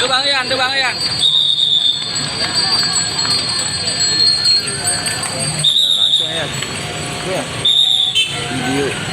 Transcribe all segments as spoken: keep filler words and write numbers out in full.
Tuh Bang Yan, tuh Bang Yan. Langsung ya. Tuh ya. Video.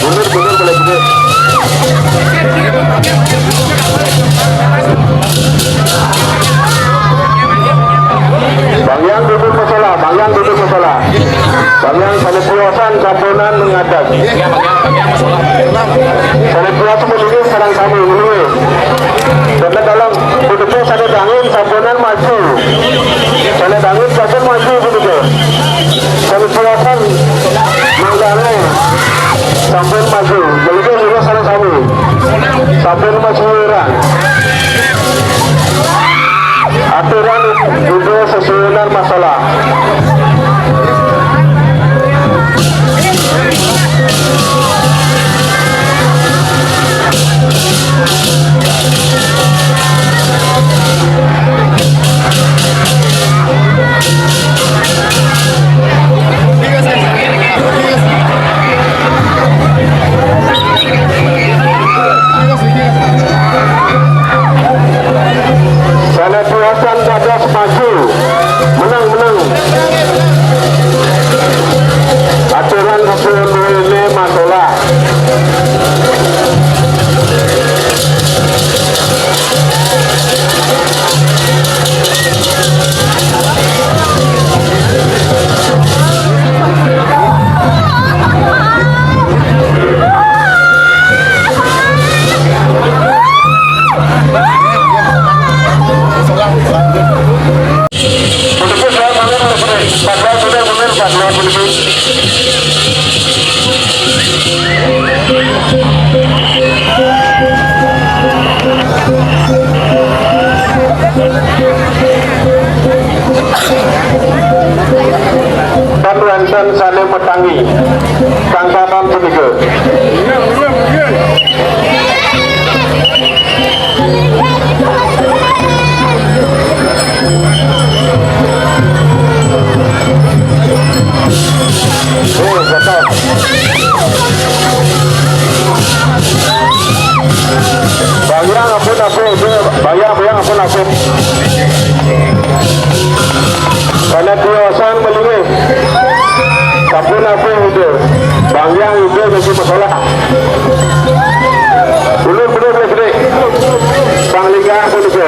Mundur, mundur, boleh mundur. Bang Yang duduk masalah, Bang Yang duduk masalah. Bang Yang sané tiosan sampunang ngadeg. Sané tiosan melinggih sareng sami melinggih. Dadi tolong, puniki sané dangu sampunang maju. Sané dangu sampun maju puniki. Sané tiosan manggané sampun maju. Melinggih sareng sami. Sampun maju wirang. Aturan Ida sesuunan masalah. Sané tiosan dados maju. Menang, menang. Aturan sesuuné masalah. Tan wénten sané matangi. Kang Taman punika. Oh, gatal. Bayang ampun, ampun, Bayang, Bayang ampun, ampun. Sané tiosan melinggih. Sampun ampun Ida. Bayang Ida niki masalah. Ulun bener gedé. Bang Linggi Dah, boleh ke?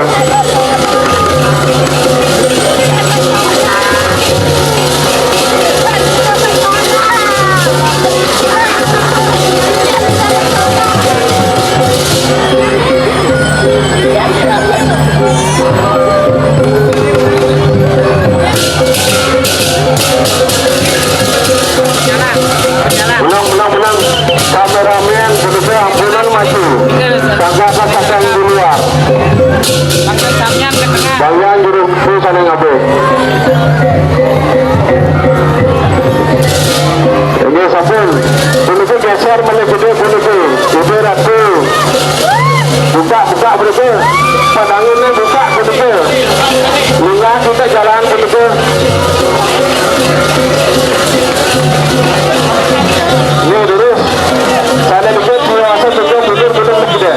Ulang, ulang, ulang. Kameramen, pemirsa, ambunan maju. Tagaklah pasang di luar. Bang Yan juru empu sana ngabih. Ini sampun. Puniki geser malih gedé puniki. Ibu Ratu. Buka, buka puniki. Padangan ni buka puniki. Lingah kita jalan puniki. Ini lurus. Sana dikit, dua, satu, dua, mundur, mundur, mundur.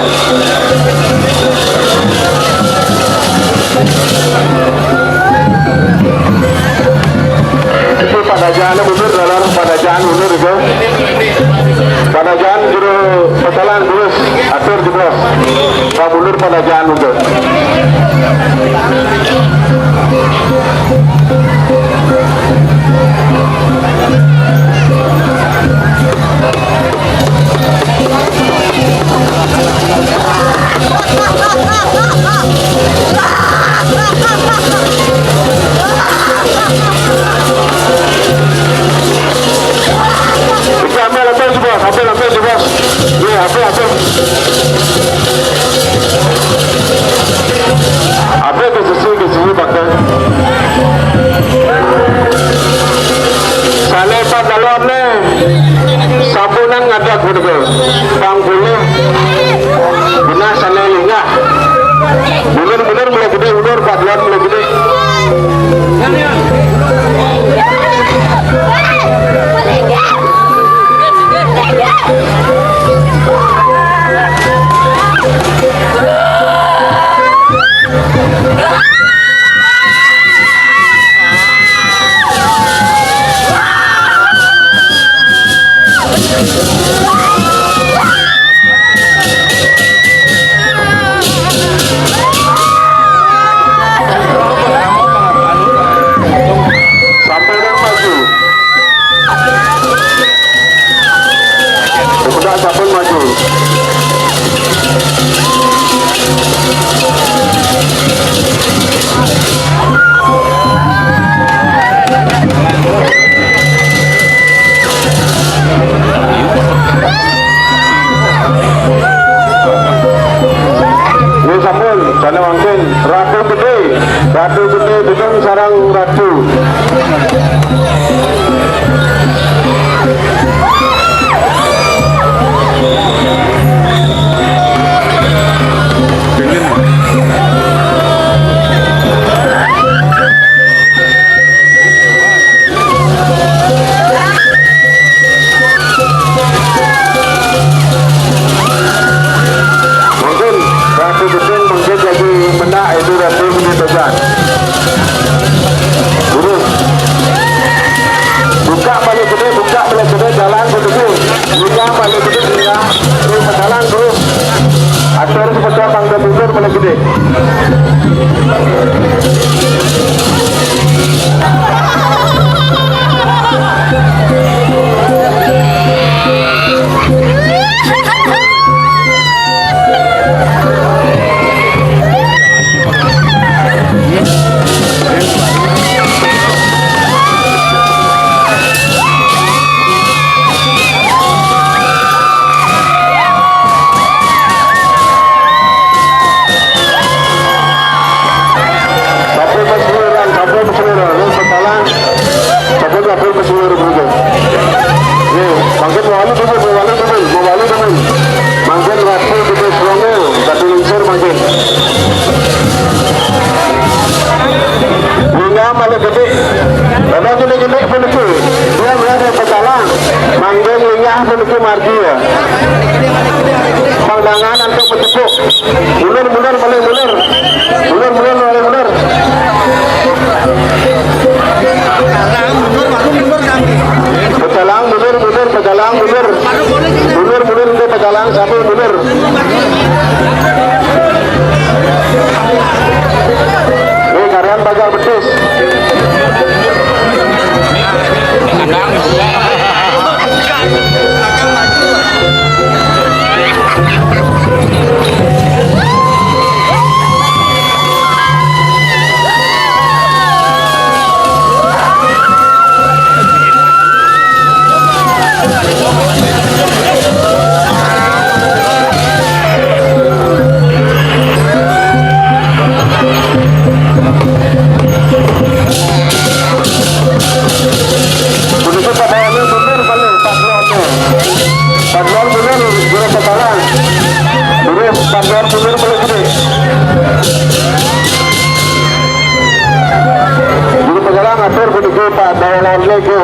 Itu Pak Dajan mundur, dalam Pak Dajan mundur itu. Pak Dajan juru pecalang terus atur terus. Pak mundur Pak Dajan mundur. Ambil, ambil, bos. Ambil, ambil, bos. Iya, ambil, ambil. Ambil ke sisi, ke sisi, pakai. Salé pat lalon né. Sampunan ngadeg bener. Pang puluh. Genah sané lingah. Bener-bener mulai gedé, bener pat lalon mulai gedé. Sampai dah maju. Budak sampun maju. Ini sampun, sana mangkin. Ratu Gedé, Ratu Gedé, Gedung sarang Ratu. Mungkin Ratu Gedung mungkin lagi mendak itu Ratu Gedung. Terus. Buka balik gedé, buka balik gedé, jalan ke gedé. Buka balik gedé, buka. Terus jalan terus. Atur sepeda bangga mundur balik gedé. Sampai Mas Lurah, sampai Mas Lurah, lu sekarang, sampai Mas Lurah, sampai Mas Lurah, sampai. Nih, mangkin mau wali dulu, mau wali dulu, mau wali dulu. Mangkin Ratu Gedé Selongo, Ratu Lingsir mangkin. Lingah malih gedé. Lada gedé-gedé puniki. Dia berada pecalang. Mangkin lingah puniki margi ya. Pandangan antuk pecepuk. Mundur, mundur, malih mundur. Mundur, mundur, malih mundur. Pecalang mundur, mundur, pecalang mundur. Mundur, mundur, mundur, pecalang sampai mundur. Pagar betis. Begitu pada ini mundur balik, Pak Glo. Pak Glo mundur, juru penggalang. Terus Pak Glo mundur balik gede. Juru penggalang atur menuju Pak Dayalan Lego.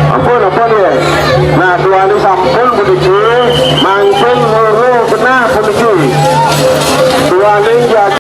Ampun, ampun ya. Nah, tuani sampun puniki, mangkin loro genah puniki. Tuani jagi.